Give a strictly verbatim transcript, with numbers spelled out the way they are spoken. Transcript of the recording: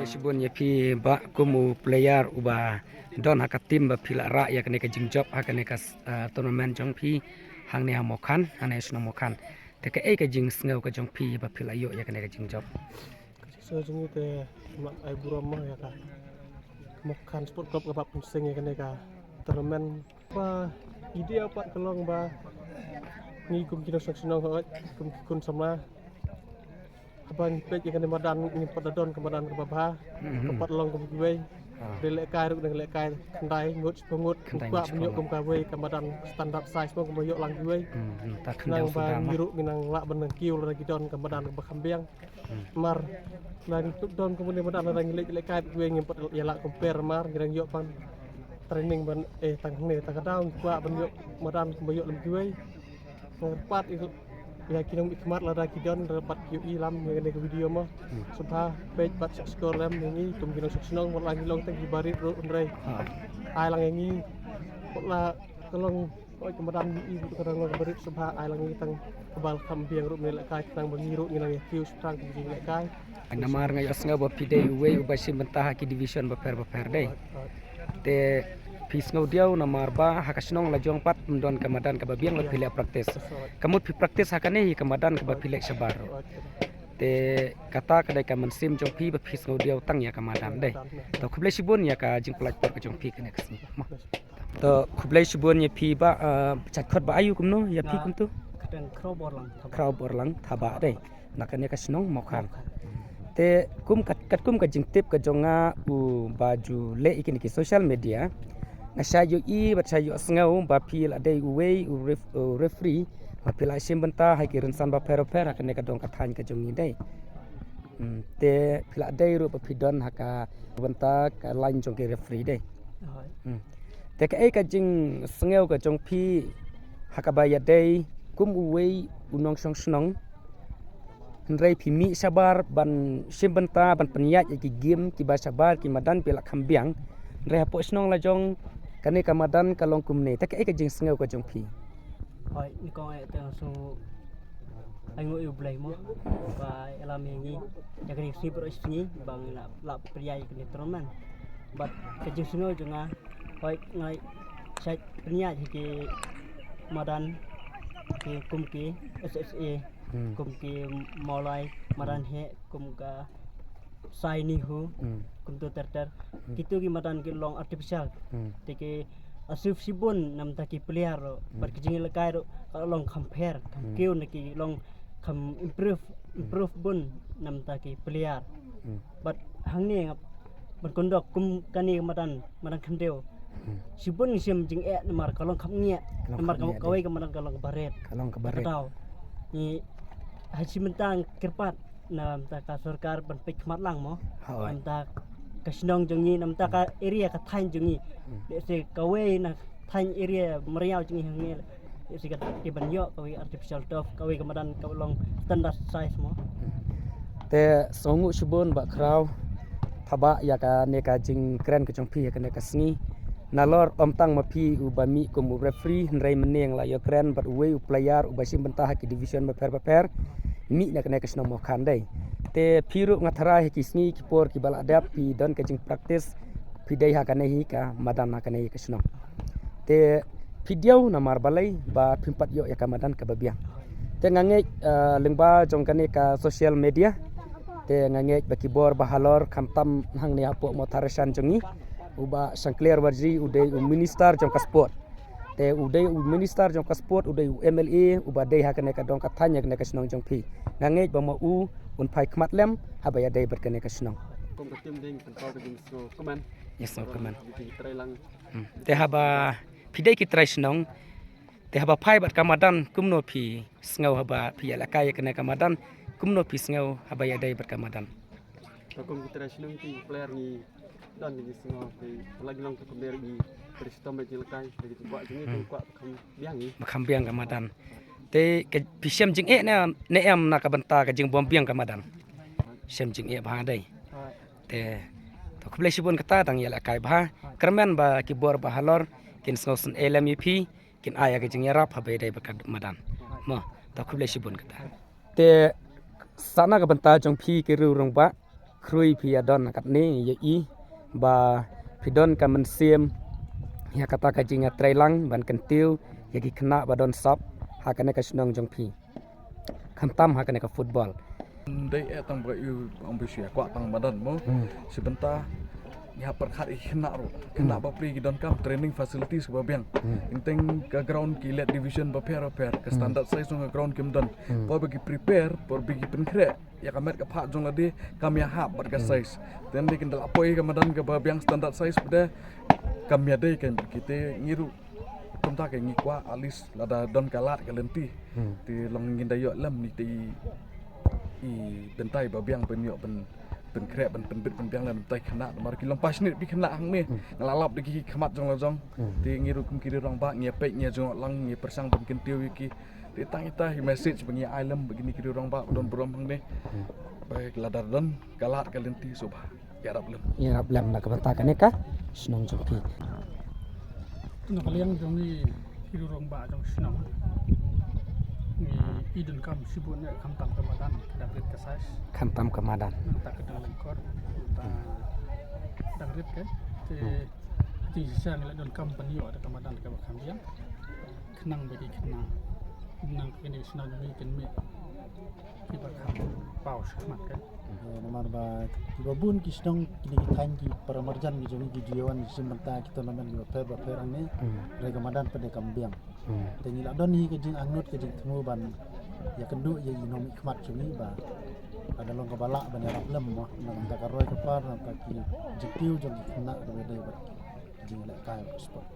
Shibun ïa phi bah kum u player uba don ha ka team ba phi la rah ïa kane ka jingjop ha kane ka, ah, tournament jong phi hangne ha Mawkhan, hangne ha shnong Mawkhan. Te kaei ka jingsngew ka jong phi ba phi la ïoh ïa kane ka jingjop? Ka jingsngew jong ngi te ngim lah ai burom mo ïa ka Mawkhan Sport Club kaba pynseng ïa kane ka tournament. Ba idea pat ka long ba ngi kum ki nongshong shnong hooid, kum ki khun samla, haba ngi peit ïa kane madan ngim pat da don ka madan kaba bha. Hmm. Ka pat long kum kiwei. Ah. Dei lehkai ruh nang lehkai khyndai ngut shiphew ngut. Khyndai ngut shiphew ngut. Kum kawei ka madan standard size mo kumba ïoh lang kiwei. Hmm, hmm, ta khyndai ngut. Nang ba ngi ruh ngi nang lah ban nang kiew lada ki don ka madan kaba kham biang. Hmm. Mar la ngi tup don kumba ne madan lada ngi leit lehkai kiwei ngim pat ïa lah compare mar ngi dang ïoh ban training ban, eh, tang hangne tang ka daw ngi kwah ban ïoh madan kumba ïoh lem kiwei. Nang pat ïa ki nongmihkhmat lada ki don lada pat ki ïohi lam ïa kane ka video mo. Hmm. Sngewbha peit bad subscribe lem ïa ngi kum ki nongshong shnong wat la ngi long tang ki barit ruh hynrei. Ah. Ai lang ïa ngi wat la ka long, oi, ka madan ngi i ka dang long ka barit sngewbha ai lang ïa ngi tang kaba kham biang ruh mynne lehkai khnang ba ngi ruh ngi nang ïa kiew shaphrang kum ki lehkai. Namar nga ïohsngew ba phi dei uwei uba shim bynta ha ki division bapher bapher dei. Te phi sngew diaw namar ba ha ka shnong la jong pat ym don ka madan kaba biang ba phi leh practice. Ka mut phi practice ha kane hi ka madan kaba phi leh shabar. Te kata ka dei ka mynsiem jong phi ba phi sngew diaw tang ïa ka madan dei. To khublei shibun ïa ka jingpynlait por ka jong phi kane ka sngi. To khublei shibun ïa phi ba, ah, jait khot ba aiu kumno ïa phi kumto? Kyrteng Khraw Borlang Thabah. Khraw Borlang Thabah dei. Na kane ka shnong Mawkhan. Mawkhan. Te kum kat, katkum ka jingtip ka jong nga uba ju leh ïa kine ki social media. Nga shait ïohi bad shait ïohsngew ba phi la dei uwei u ref-, u referee ba phi la shim bynta ha ki rynsan bapher bapher ha kane ka dong ka thaiñ ka jong ngi dei. Hmm, te phi la dei ruh ba phi don ha ka bynta ka line jong ki referee dei. Hooid. Hmm. Te kaei ka jingsngew ka jong phi ha kaba ïadei kum uwei u nongshong shnong. Hynrei phi mih shabar ban shim bynta ban pynïaid ïa ki game kiba shabar ki madan phi la kham biang. Hynrei hapoh shnong la jong kane ka madan ka long kumne. Te kaei ka jingsngew ka jong phi? Hooid, nyngkong eh te nga sngew ai nguh ïa U Blei mo ba ïalam ïa ngi ïa kane ka sngi baroh shi sngi ba ngi la, la pynïaid ïa kane ka tournament. Bad ka jingsngew jong nga, hooid, nga shait pynïaid ha ki madan ki kum ki S S A, hmm, kum ki Mawlai, madan, hmm, heh kum ka Sai Nihu, hmm, kumto ter ter. Hmm. Kitu ki madan ki long artificial. Hmm. Te ki asif shibun namta ki player ruh. Hmm. Bad ki jingïalehkai ruh ka long kham pher, kham, hmm, kiew na ki long kham improve, hmm, improve bun namta ki player. Hmm. Bad hangne nga ban kyndok kum kane ka madan, madan khyndew. Hmm. Shibun ngi shem jingeh namar ka long kham ngiah. Ka long kham ngiah, namar ka, kawei ka madan ka long kaba rit. Ka long kaba rit. Ka daw. Ngi ha shi mynta ngi kyrpad namta ka sorkar ban peit khmat lang mo. Hooid. Namta ka shnong jong ngi, namta ka, hmm, area ka thaiñ jong ngi. Hmm. Lehse kawei na thaiñ area Mawriaw jong ngi hangne. Lehse ka, ki ban ïoh kawei artificial turf, kawei ka madan ka long standard size mo. Hmm. Te sngewnguh shibun Bah Khraw. Thabah ïa kane ka jingkren ka jong phi ïa kane ka sngi. Nalor ym tang ma phi uba mih kum u referee, hynrei mynne nga la ïakren bad uwei u player uba shim bynta ha ki division bapher bapher. Mih na kane ka shnong Mawkhan dei. Te phi ruh nga tharai ha ki sngi ki por kiba la dep phi don ka jingpractice, phi dei ha kane hi ka madan ha kane hi ka shnong. Te phi diaw namar balei ba phim pat ïoh ïa ka madan kaba biang. Te nga ngeit, eh, lyngba jong kane ka social media. Te nga ngeit ba ki bor ba halor khamtam hangne hapoh Mawthadraishan jong ngi. U Bah Shangklir Warjri u dei u minister jong ka sport. Te u dei u minister jong ka sport, u dei u M L A uba dei ha kane ka dong ka thaiñ ha kane ka shnong jong phi. Nga ngeit ba ma u un phai khmat lem haba ïadei bad kane ka shnong. Kum ka team ding pynpaw ka jingsngewkmen. Jingsngewkmen. Ki trai lang. Hmm. Te haba phi dei ki trai shnong, te haba phai bad ka madan, kumno phi sngew haba phi ïalehkai ïa kane ka madan, kumno phi sngew haba ïadei bad ka madan? Te kum ki trai shnong ki player ngi don ki jingsngew, ki la ngi long ki kmer ki trai shitom ba jingïalehkai, ki kwah jong ngi, hmm, ki kwah ba kham biang ngi. Ba kham biang ka madan. Te ka phi shem jingeh ne, ne em na ka bynta ka jingbym biang ka madan? Shem jingeh bha dei. Te to khublei shibun kata dang ïalehkai bha. Kyrmen ba ki bor ba halor kin sngewsynei lem ïa phi, kin ai ïa ka jingïarap haba ïadei bad ka madan. Mo, to khublei shibun kata. Te sa na ka bynta jong phi ki riew rangbah, khrui phi ïa don katne ïa i ba phi don ka mynsiem ïa kata ka jingïatreilang ban kyntiew ïa ki khynnah ba don sap ha kane ka shnong jong phi. Khamtam ha kane ka football. Dei eh tang ba ïu ong ba shu ïa kwah tang madan mo. Hmm. Shi bynta ngi hap pyrkhat ïa ki khynnah ruh. Khynnah Hmm. ba phi ki donkam training facilities ba biang. Hmm. Teng teng ka ground ki leh division bapher bapher. Ka Hmm. standard size jong ka ground kim don. Hmm. Por ba ki prepare, por ba ki pynkhreh ïa ka met ka phad jong lade kam ïahap bad ka Hmm. size. Te ngi kin da la poi ka madan kaba biang standard size pat de kam ïadei ka kite ngi ruh. Kumta ka ngi kwah at least lada don ka lad ka lynti. Hmm. Te long ngin da ïoh lem ni te i, i bynta ba biang ban ïoh ban, ban khreh ban pynbit ban biang lem tai khynnah namar ki long passionate bad khynnah hangne. Hmm. Nga la lap da ki khmat jong la jong. Hmm. Te ngi ruh kum ki rangbah ngi ïa peit ngi ïa jngoh lang ngi ïa pyrshang ban kyntiew ïa ki. Te tang ita i message ba ngi ai lem ba kine ki rangbah ba don burom hangne. Hmm. Ba lada don ka lad ka lynti sngewbha ïarap lem. Ïarap lem na ka bynta kane ka shnong jong phi. Na ka liang jong ngi ki rangbah jong shnong ngi i donkam shibun ne khamtam ka madan ka dang rit ka size. Khamtam ka madan. Nangta ka dang lyngkor. Nangta dang rit ka. Te Hmm. jingshisha ngi la donkam ban ïoh da ka madan kaba kham biang. Khnang ba ki khynnah. Khnang ba kine ki khynnah jong ngi kin mih kiba kham paw shakhmat ka. Eh, namar ba kiba bun ki shnong kine ki thaiñ ki para marjan ki jong ngi ki ju ïa wan shim bynta ki tournament kiba pher ba pher hangne. Hmm. Hynrei ka madan pat de kam biang. Hmm. Te ngi la don hi ka jingangnud ka jingthmu ban ïakynduh ïa i nongmihkhmat jong ngi ba lada long kaba lah ban ïarap lem mo na ka bynta ka roi ka par na ka bynta ki jingtiew jong ki khynnah kaba dei bad ki jinglehkai sport.